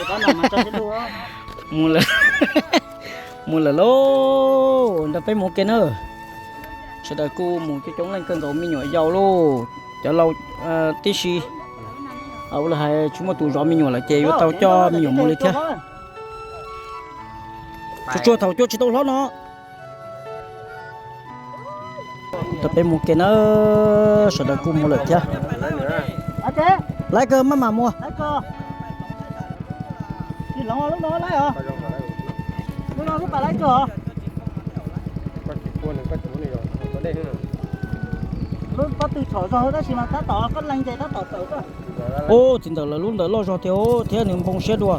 Mus lawm, mus lawm lauj, nrog peb mus ke na. Sawv daws kuj mus coob coob leej kawg nkaus, me nyuam yaus lauj, cov laus tib si. Ua li hais tsis muaj tus zov me nyuam lawm ces yuav tau coj me nyuam mus li thiab. Tsuag tsuag thaum cua tsis tau hlob no. Rau peb mus ke na, sawv daws kuj mus lawm thiab. Laiv kawg maj mam mus. Ub, txiv ntawm lawv lub ntawd loj zog tiag thiab nws npoo siab dua.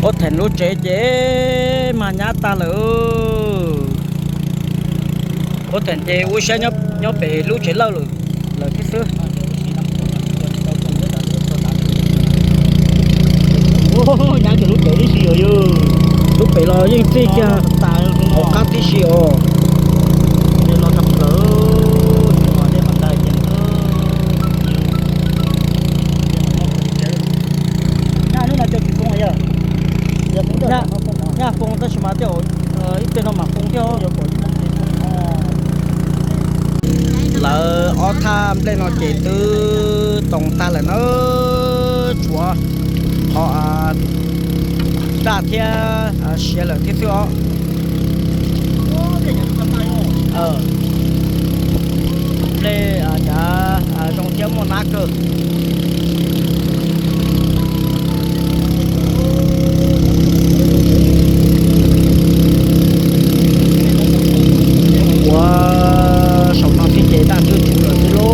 Pob Theem lub tsev ces mag nyab tag lawm. Pob Theem ces ua siab nyob pem lub tsev lawj lawm thiab xwb. Nyab kiag lub pem tib si os yog, lub pem los yeej txij kiag hauv qab tib si os. Nyaj foo tab sis mas tej zaum ib pliag no mam foo thiab. Lawv ob thaj nplej no ces twb toom tag lawm na, tshuav qhov daj thiab siav lawm thiab xwb os. Nplej cas zoo thiab muaj nab kawg. Ua saum no thiab ces daj twb tsuv lawm xwb lauj.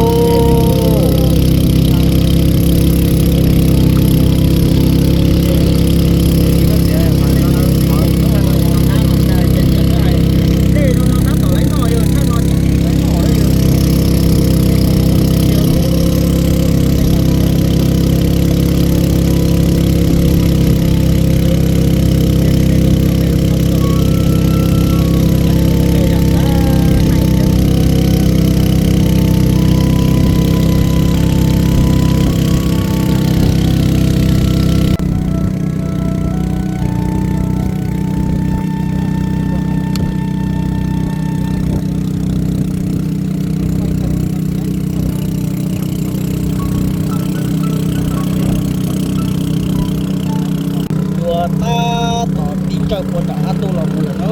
Yuav tab tom pib ntsaws puag nram qab ntuj los mus lawm na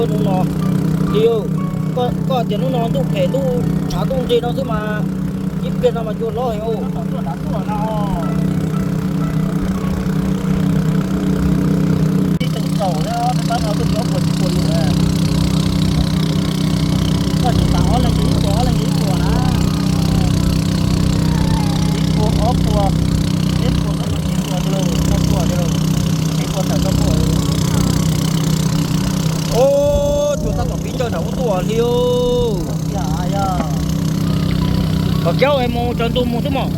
hnub no. Hli, koj tias hnub no ntuj phem ntuj tshav ntuj nrig no xwb mas, ib pliag no mas cua hlob heev. Koj tsis tas ob leeg ces ib puas ob leeg ces ib puas na. Ib puas ob puas, peb puas, peb puas tawm rau puas. Ub, cua tab tom pib ntsaws nram ub tuaj Hli. Kom kiag es mus tsaus ntuj mus xwb mog.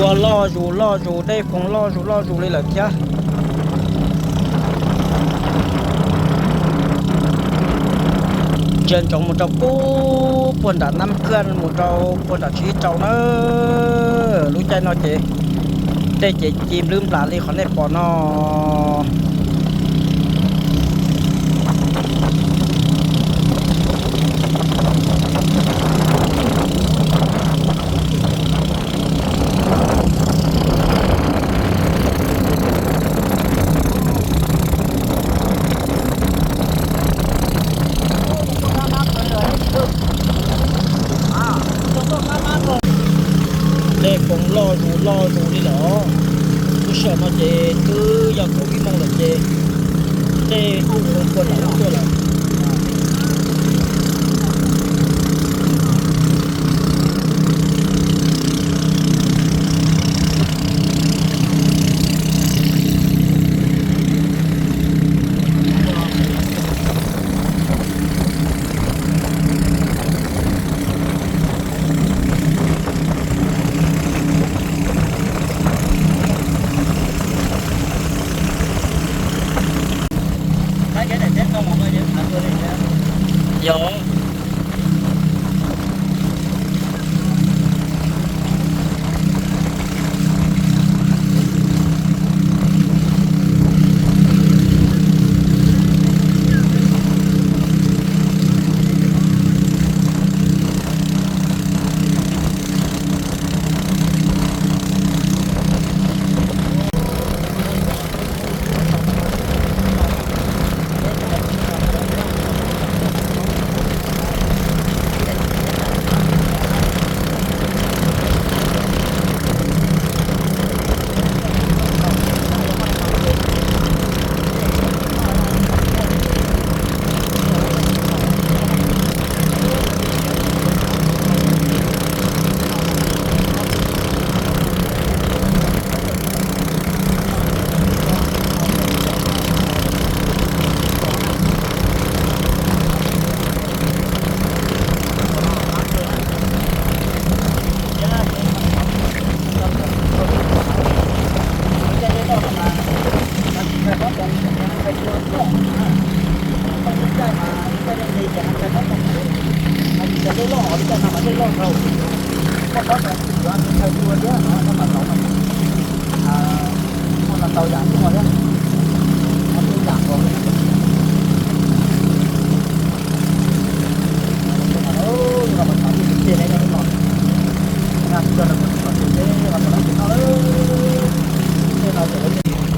Cua loj zus loj zus, dej foom loj zus loj zus li lawm thiab. Ntsia ntsoov mus rau puag nram Nab Kaj mus rau puag nram Tsib Rau na. Lub caij no ces tej ces ci nplwb nplas li qhov nej pom no. Zoo loj zus loj zus li lawm. Lub sij hawm no ces twb yog kaum ib moos lawm ces dej kuj zoo kua ntawm lub tuaj lawm. Yog.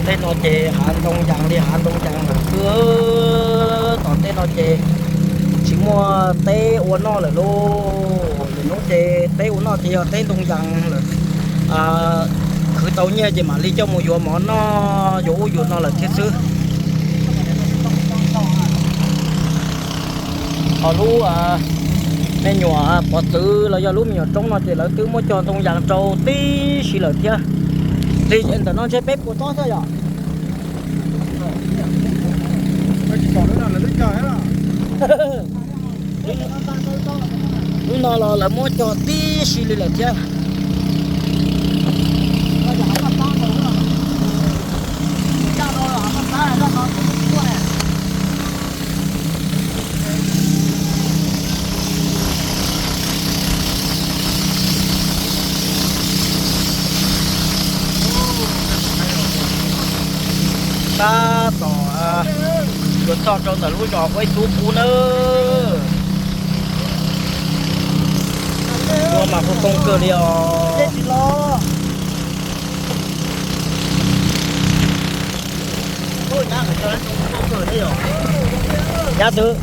Tej no ces hav ntoo yas li hav ntoo yas lawm xwb. Tom tej no ces tsis muaj teb ua noj lawm lauj. Lwm hnub ces teb ua noj ces yog teb ntoo yas lawm. Khwv tau nyiaj ces mam li coj mus yuav mov noj yuav ub yuav no lawm thiab xwb. Ho lub me nyuam pov txwv los yog lub me nyuam roob no ces lawv twb muab cog ntoo yas rau tib si lawm thiab. Li ntawm no ntshe peb puas tob thiab yom? Lub no los lawv muab cog tib si li lawm thiab. Tab tom yuav txog rau ntawm lub zos Huab Xub pub nawb. Ua mas kuj toob kawg li os. Nyab twg?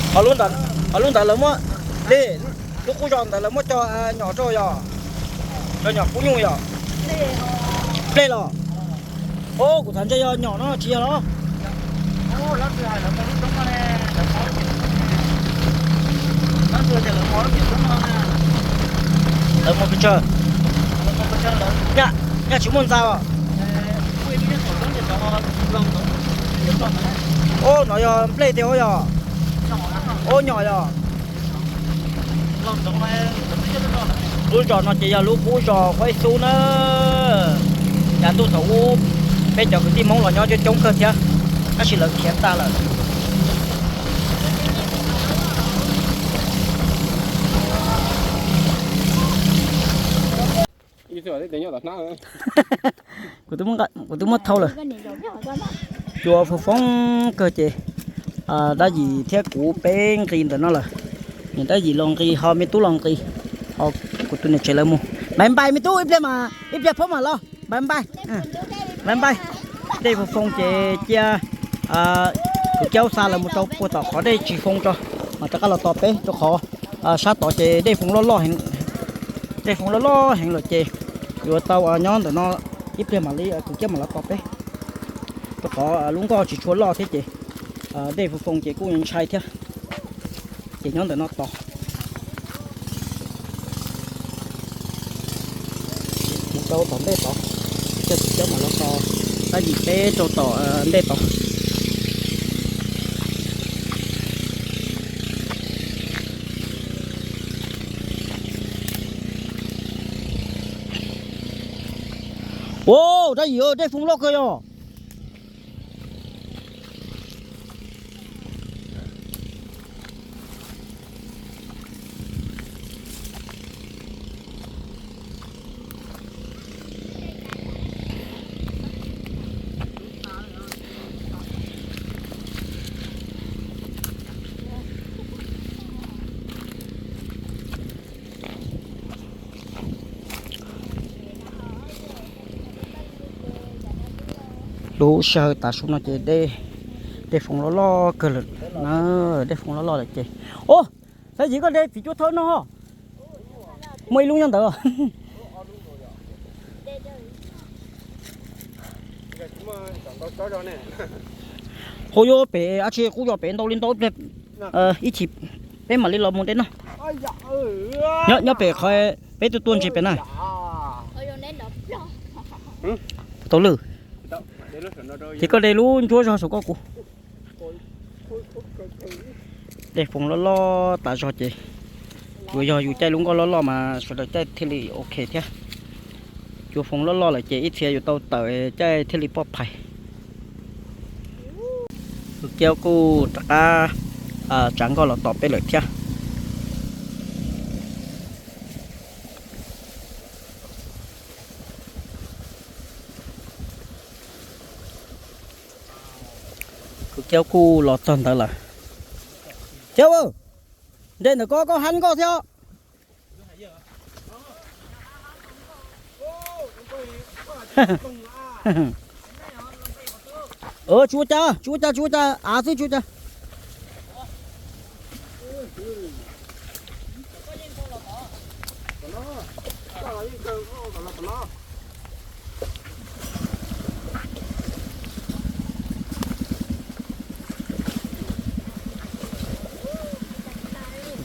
Ho lub ntawd, ho lub ntawd lawv muab, li, lub qub zos ntawd lawv muab cog nyom rau yog? Cog nyom kub nyuj yog? Nplej los? Os, kuv xav ntshe yog nyom no tsis yog los? Lawv mus pes tsawg? Nyaj tsis muaj ntxa os. Os, no yog nplej tiag os yog? Os, nyom yog? Lub zos no ces yog lub qub zos Huab Xub na. Yav ntuj thaum ub peb cov kwv tij Hmoob los nyob coob coob kawg thiab, tab sis lawv khiav tag lawm. Kuv twb muab thau lawm. Cua foob foob kawg ces dab yim thiab kuv peb nqis ntawm no lawm. Niam dab yim los nqis ho me tub los nqis. Kuv tus niam tsev lawv mus. Npais npais me tub, ib pliag mas ib pliag phob mam los. Npais npais. Npais npais. Dej Foo Foo ces cia kuv Kiaub xa lawv mus rau puag tom qhov dej tsis foo tso, mas rov qab los tos peb rau qhov sab tod ces dej foo loj loj heev, dej foo loj loj heev lawm ces yuav tau nyob ntawm no ib pliag mam li kuv Kiaub mam los tos peb, rau qhov lub nkoj tsis tshua loj thiab ces dej Foo Foo ces kuj ntshai thiab. Ces nyob ntawm no tos. Mus rau tom ntej tod, coj tus coj mam los txog tab yim peb rau tom ntej tod. Ua, tab yim dej foo loj kawg yog. Lub sij hawm tav su no ces dej, dej foo loj loj kawg lawm na, dej foo loj loj lawm ces. Ua, Xaiv Yim, koj de txiv cuab thawb no. Muaj ib lub nyob ntawd. Ho yuav pem dab tsi, kuj yog pem ntau li ntau ib chim peb mam li los mus de no. Nyob pem qhov peb tuaj tuaj ntsis pem na. Tau lwm. Ces koj de lub ntsuab zog saum koj kuv. Dej foo loj loj tas zog ces yuav yog yus caij lub nkoj loj loj mas sawv daws caij thiaj li ok thiab. Cua foo loj loj lawm ces ib txhia yuav tau tawm caij thiaj li poj phais. Tus Kiaub kuj rov qab tsav nkoj los tos peb lawm thiab. Tus Kiaub kuj los txog ntawd lawm. Kiaub, nres ntawm koj, koj hab nkoj thiab. Tsis ua cas, tsis ua cas, tsis ua cas, av xwb tsis ua cas.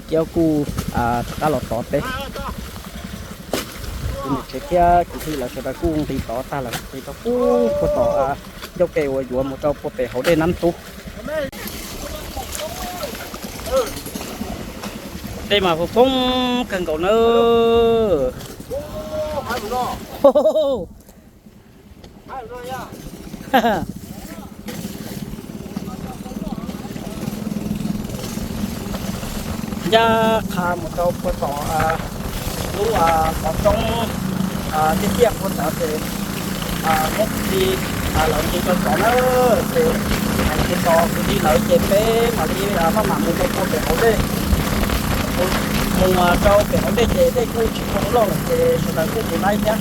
Kiaub kuj rov qab los tod peb. Tus niam tsev thiab kwv tij lawv sawv daws kuj nqis tod tag lawm, nqis rau puag puag tom ncauj ke uas yuav mus rau puag pem hauv dej Nab Tub. Dej mas foo foob kawg nkaus nawb. Ncaj qha mus rau puag tom lub qhov roob tiaj tiaj puag tod ces muab kwv tij lawv nce rau tod na, ces nce tod kwv tij lawv ces peb mam li maj mam mus rau puag pem hauv dej. Mus rau pem hauv dej ces dej kuj tsis foo loj lawm ces sawv daws kuj tus laib thiab.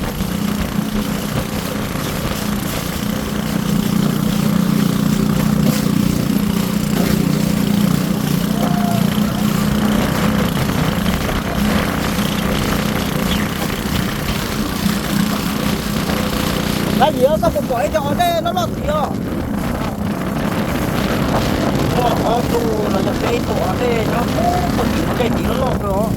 Dab tsi koj puas pom ib co dej loj loj tid os? Muaj ob tug los yog peb tug dej nyob puag tim no, dej tid loj loj kawg os.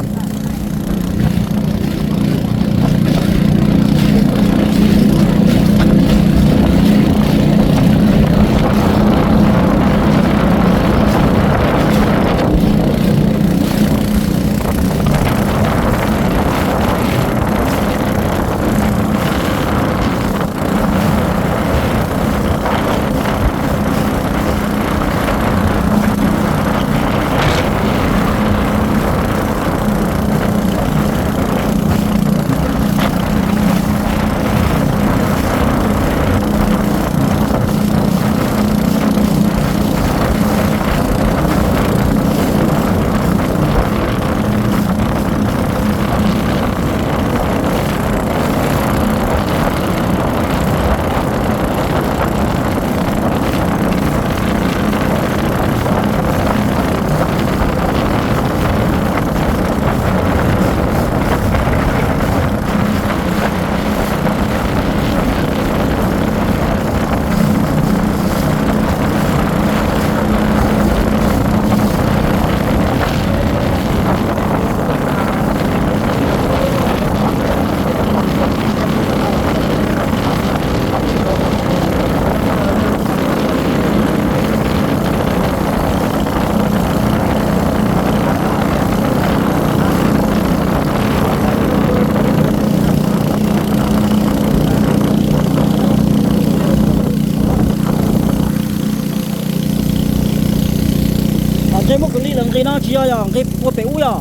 No tsis yog, yog nqis puag pem ub yog.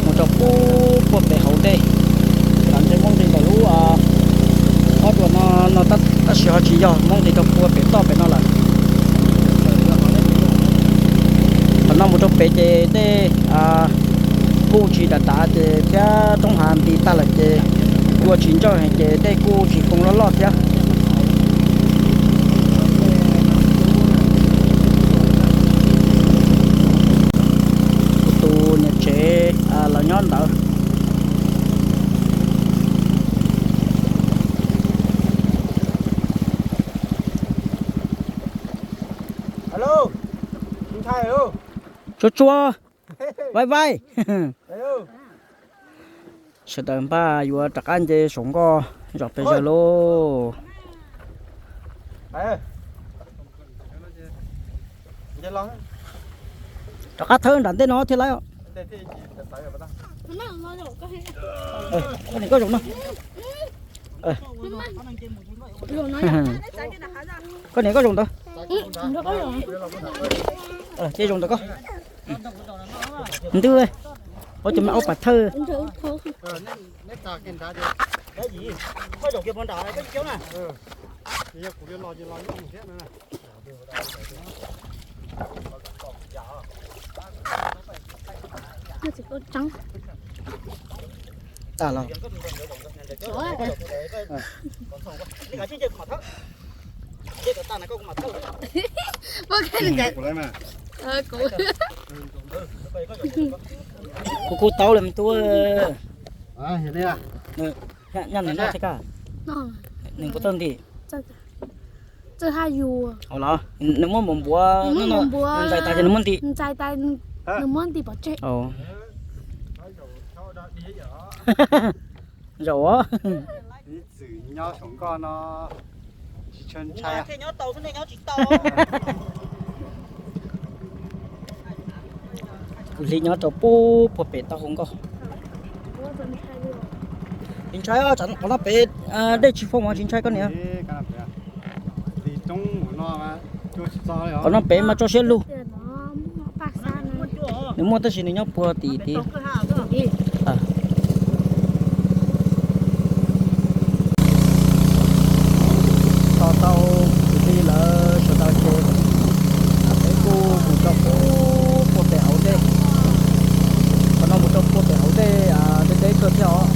Mus rau puag pem hauv ntej, nram ntej Hmoob nqis ntawm lub ob ruam no, no tab sis ho tsis yog, Hmoob nqis rau puag pem toj pem no lawm. Qhov no mus rau pem ces dej kuj tsis dav dav ces thiab roob hav nti tag lawm ces cua tsis ntsawj heev ces dej kuj tsis foo loj loj thiab. Kuv tus niam tsev lawv nyob ntawd. Tsuag tsuag, vaij vaij. Sawv daws npaj yuav rov qab nce saum nkoj zom pes zaws lauj. Rov qab thawb nram ntej no thiaj laib os. Koj niam koj zaum no. Koj niam koj zaum ntawd. Ces zaum ntawm koj. Ntuj, ua cov me au pas thawj. Kuv kuv tau lawm me tub. Nyaj nws noj thiab kaj. Nws kuv tau nti. Los nws muab npuav npuav, nws ntxais tas ces nws muab nti. Zaum os. Kwv Hli nyob rau puag puag pem taub hau nkauj. Tsis ntshai, qhov no pem dej tsis foo mas tsis ntshai koj niam. Qhov no pem mas tso siab lug. Nws muaj tab sis nws nyob puag tim tid. Tos tau kwv tij lawv sawv daws ces peb kuj mus rau puag pem hauv ntej. Qhov no mus rau puag pem hauv ntej deb deb kawg thiab os.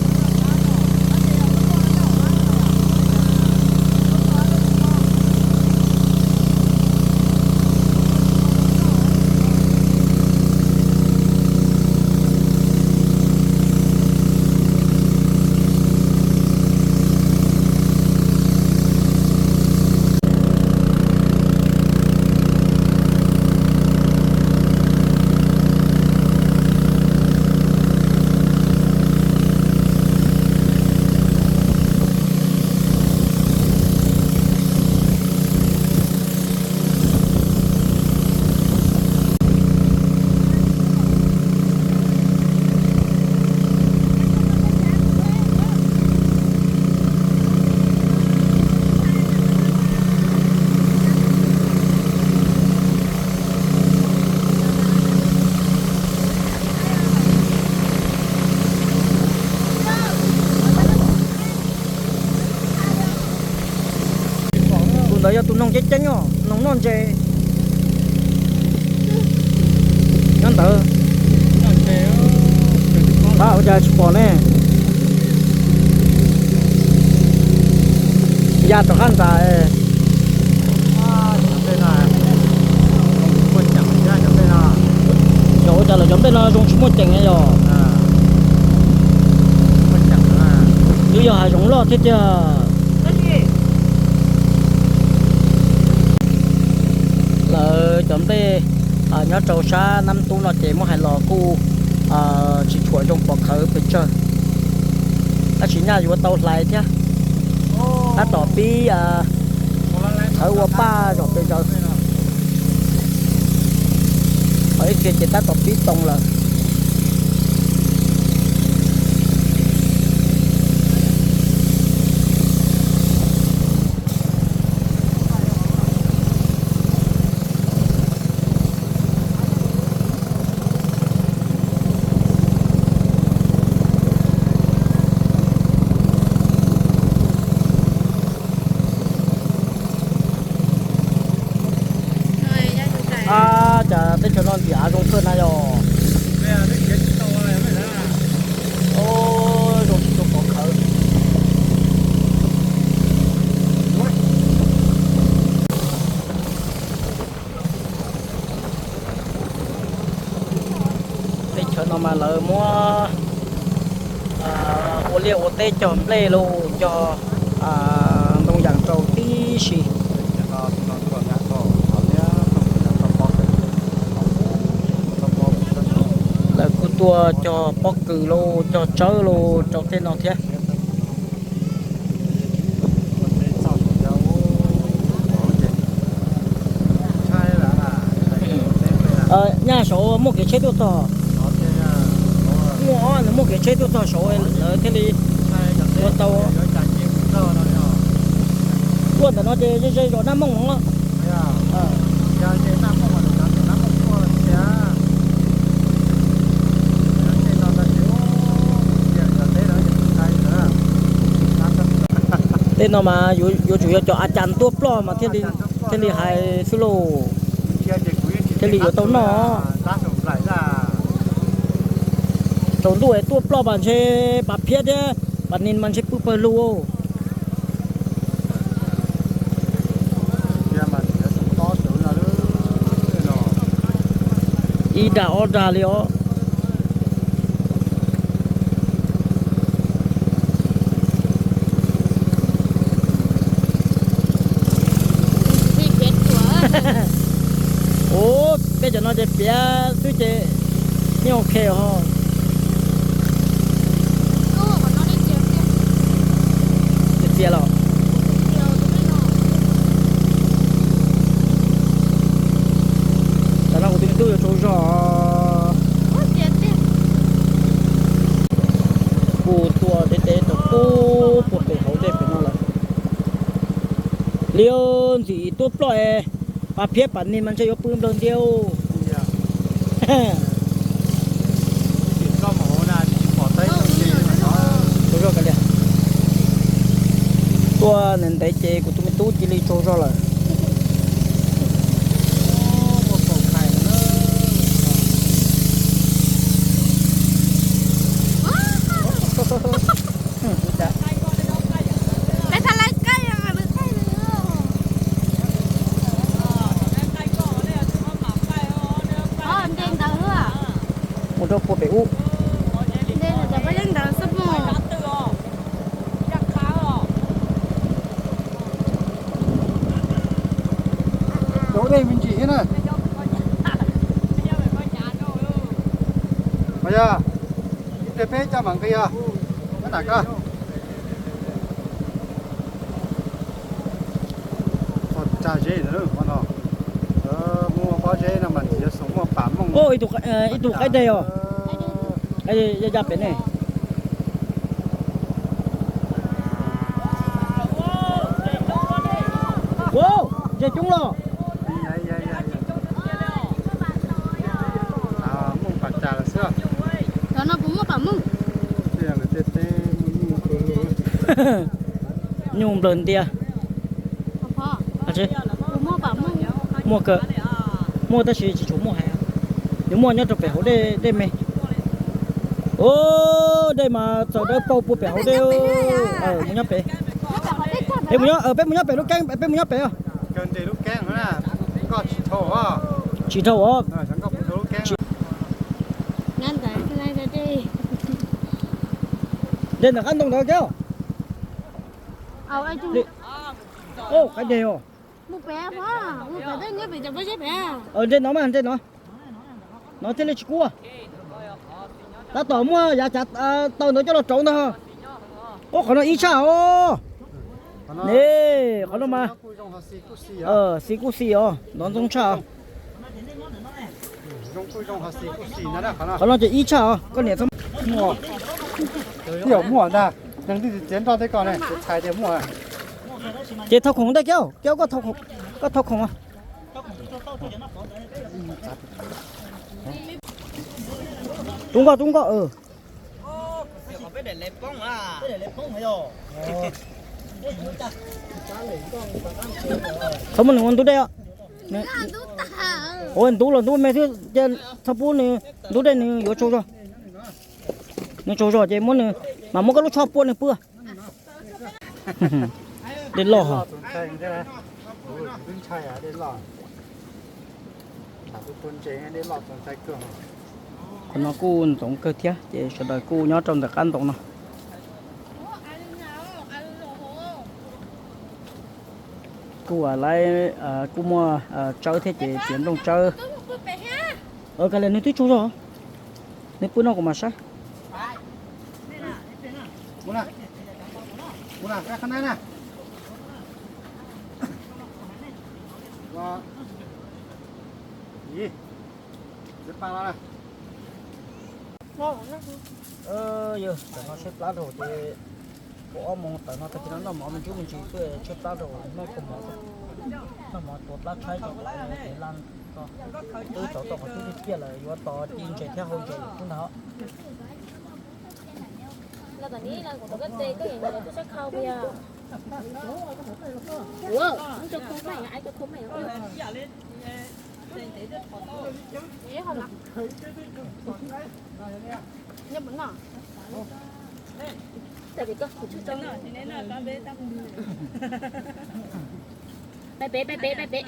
Tus ntawd yog tus noog ceeb ceeb os, noog noj ntses. Nyob ntawd. Pab ua cas tsis pom ne? Ya rov qab nram. Yog ua cas lawv cov nplej no zoo tsis muaj ceem yog? Twb yog hav zoov loj thiab tiag. Lawv cov nplej nyob rau sab Nab Tub no ces muab hais los kuj tsis tshua zoo pom khawv pes tsawg, tab sis nyaj yuav tau hlais thiab. Tab tom pib thawv ua paj zom pes zaws. Ho ib txhia ces tab tom pib too lawm. No mas lawv muab ua liaj ua teb cog nplej los cog ntoo yas rau tib si. Lawv kuj tuaj cog pob kws los cog tsawb los rau tej no thiab. Nyaj saud muaj kev tsheb tuaj txog? Muaj, nws muaj kev tsheb tuaj txog saud lawv thiaj li ua tau. Tuaj ntawm no ces ze ze zos Nab Mooj no. Tej no mas yuav tsum yog cov a cas tuaj ploj mas thiaj li hais xwb lauj, thiaj li yuav tau noj. Tsaus ntuj es tuaj ploj mas ntshe Pas Phiab thiab Pas Nis mas ntshe pw pawg lug. Ib dag ob dag li os. Ua peb cov no ces piav xwb ces yeej ok os. Txias los. Tam no kuv tus me tub yuav tsaug zog. Kuj tuaj deb deb rau puag pem hauv dej pem no lawm. Liab ntxim tuaj ploj es Pas Phiab Pas Nis mas ntshe yuav pw nplawg ntiag. Tuaj ntev ntev ces kuv tus me tub cia li tsaug zog lawm. Mus rau puag pem ub. Cov dej me ntsis thiab na. Yog ib pliag peb coj mam nqis os. Nyob nram koj. Txog tsa zeb no, muaj pob zeb no mas yuav xav muaj pam mooj. Ib tug qaib deg os. Ya ya pem ne. Ua, ntses coob los. Mooj pam cas los xwb. Cov no puas muaj pam mooj? Nyuj nplawg ntiag. Muaj kawg, muaj tab sis tsis tshua muaj heev. Nws muaj nyob rau pem hauv dej, dej me. Dej mas txawm dawb paug puag pem hauv dej. Mus nyob pem. Peb mus nyob pem lub keeb, peb mus nyob pem. Tsis dhau os. Ntawm qab ntoo ntawd kiag. Qaib deg os. Ntsej no mas ntsej no. No thiaj li tsis kub. Tab tom muaj yav cav taw ntawd coj los rauv ntag. Ub, qhov no ib tshaj os. Ne, qhov no mas xis kuj xis os, ntov ntxoog tshaj os. Qhov no ces ib tshaj os, koj niam txhob. Muaj, muaj ntag, neeg twb txiav nroj thiab koj ne, txhais tias muaj. Ces thau khoom ntej kiag, kiag koj thau khoom. Rub nkoj, rub nkoj. Txhob muab nws ua ntub dej os. Ua ntub los ntub me xwb, txhob pub nws ntub dej, nws yuav tsaug zog. Nws tsaug zog ces muab nws, mas muab koj lub tsho pua nws pw. Dej loj hos. Qhov no kuj ntxoov kawg thiab ces sawv daws kuj nyob rau ntawm qab ntoo no. Kuj lawv kuj muaj tsawb thiab ces tiav nplooj tsawb. Kav liam, nws twb tsaug zog, nws pw no kuv mam saib. Yog tam no tshaib plab rau ces kaum ob moos tawm no tag kis no noj mov me ntsis me ntsis xwb tshaib plab rau, noj kua mov, noj mov tuav plab tshaib rau ces la ko. Twb tau tau qhov twb tiaj tiaj lawm yuav tos ci ntses thiab hau ntses lawm xwb ntag. Peb peb, peb peb, peb peb.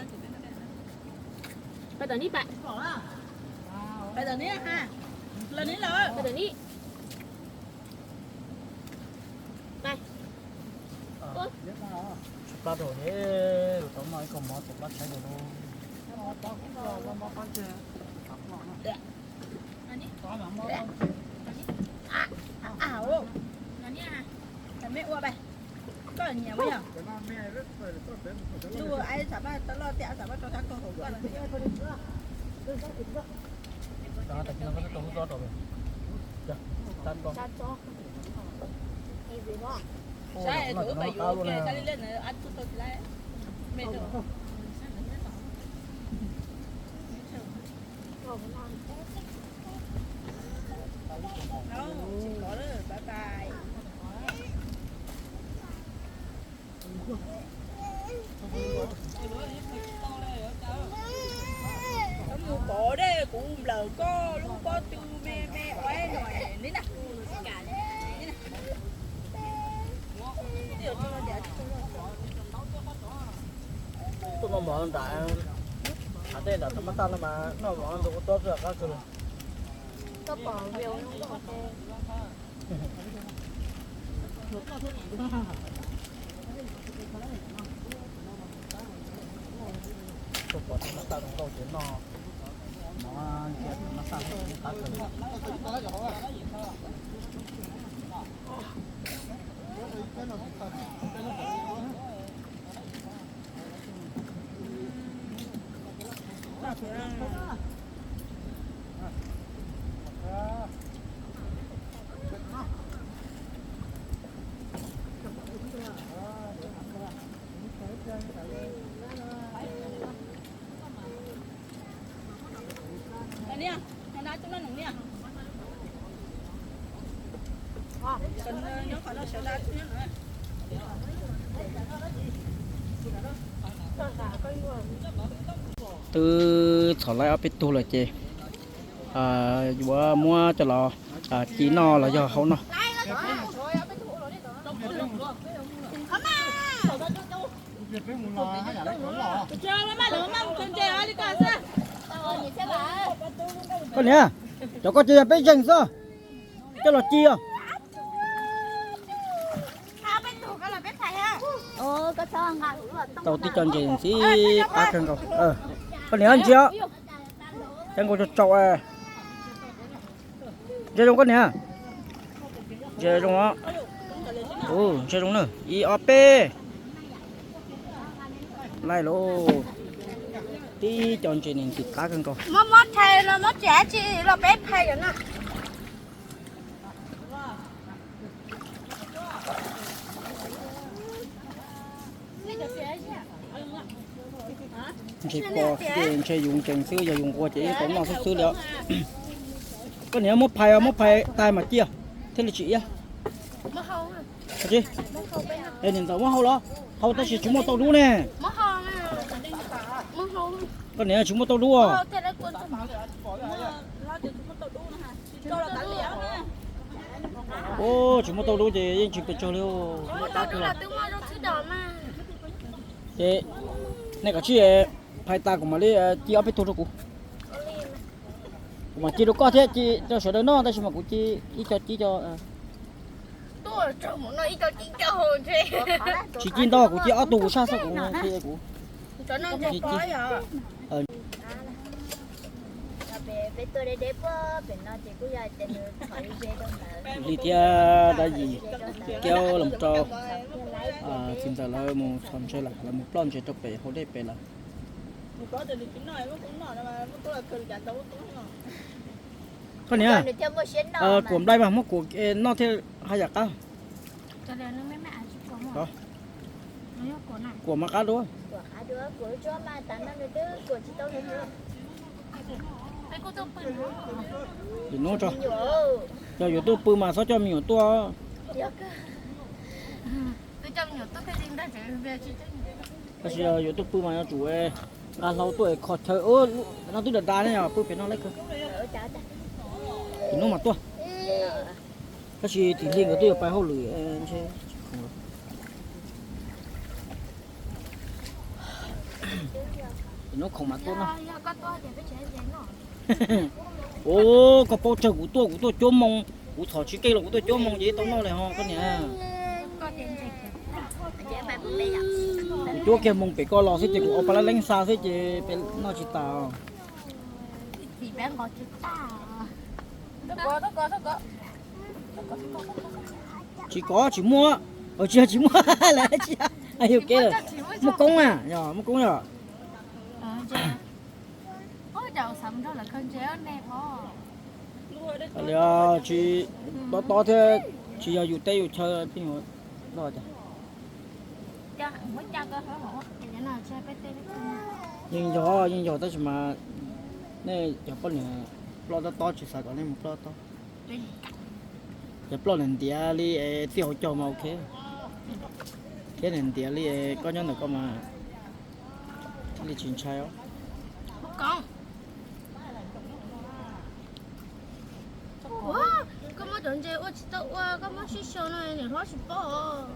Peb tom nib pab. Peb tom nib, peb tom nib. Tshaib plab rau ne, tau noj ib kaug mov tuav plab tshaib rau lauj. Koj nyiam yog, lub ai tsam maj tau loj tias tsam maj rau sab koj hauv koj. Saib thaum wb pais yuav kiag sab li lej ntawd ab tug tau tsis laib me rau. Tsis kov lawm, bye bye. Mus kov dej, kuv nplawm koj lub pob tw me me ua no neb na. Tuaj noj mov nram hav dej nram rau mab taj no mas noj mov ntxuag kua txob xwb qab kawg li. Tuaj pom tus mab taj zoo nkauj ces noj mov ntxuag tus mab taj qab kawg li. Twb txhom laib ob peb tug lawm ces yuav muab coj los ci noj los yog hau noj. Koj niam, cov koj ces yog peb zeeg xwb, coj los ci os. Tau tib co ntses ntxim qab kawg nkaus. Koj niam ntsia, cov nkaus tsaus tsaus. Ntsia zoo koj niam. Ntsia zoo os. Ntsia zoo na, ib ob peb. Laij lauj, tib co ntses ntxim qab kawg nkaus. Muab muab phais los muab tsis dab tsi los peb phais yom na. Ntses pos ces ntshe yus ntsees xwb, yog yus nquag ces yeej tau noj xwb xwb li os. Koj niam muab phais, muab phais tag mas cia thiaj li tsis iab. Niam ntxawm muab hau los? Hau tab sis tsis muaj tau dub ne. Koj niam tsis muaj tau dub os. Ua tsis muaj tau dub ces yeej tsis pes tsawg li. Ces nej kav tsij phais tas kuv mam li ci ob peb tug rau kuv. Kuv mam ci rau koj thiab ci rau sawv daws noj, tab sis mas kuv ci ib co ci co. Tsis ci ntau, kuv ci ob tug kuv saj xwb kuv. Li thiab dab yim, Kiab los rau txiv ntxawm lawv mus txhos ntses lawm, lawv mus ploj ntses rau pem hauv dej pem lawm. Koj niam, kuam nplai mas muab kuam noj thiaj haj yam qab. Kuam mas qab dua. Yog yuav tuaj pw mas txhob coj me nyuam tuaj. Tab sis yog yuav tuaj pw mas yuav tsum nqa hlau tuaj es kho chaw. No twb dav dav ne, yog pw pem no lawv kawg. Tim hnub mas tuaj. Tab sis tim hli nkawd twb yuav pais hauj lwm ntshe tsis khoom lawm. Tim hnub khoom mas tuaj no. Ua, koj paub tsawg kuv tuaj, kuv tuaj cuab moo, kuv txhom tsis keej los kuv tuaj cuab moo ces tau noj li ho koj niam. Kuv cuab kiag moo pem koj los xwb ces kuv ua pa lab leeb xa xwb ces pem noj tsis tas. Tsis kov tsis muaj, tsis yog tsis muaj lawm, tsis yog kev lawm. Muaj koob na, yog muaj koob yog. Li tsis tob tob thiab, tsis yog yus teb yus chaw. Yeej yog, yeej yog tab sis mas nej cov poj niam ploj tob tob tsis xav kom nej mus ploj tob. Yog ploj ntiav ntiav li es txij hauv caug mas ok, thiab ntiav ntiav li es koj nyob ntawm koj mas li tsis ntshai os. Koj muab cov ntses ua tsis tau ua, koj muab sib sau no niam hlob tsis paub.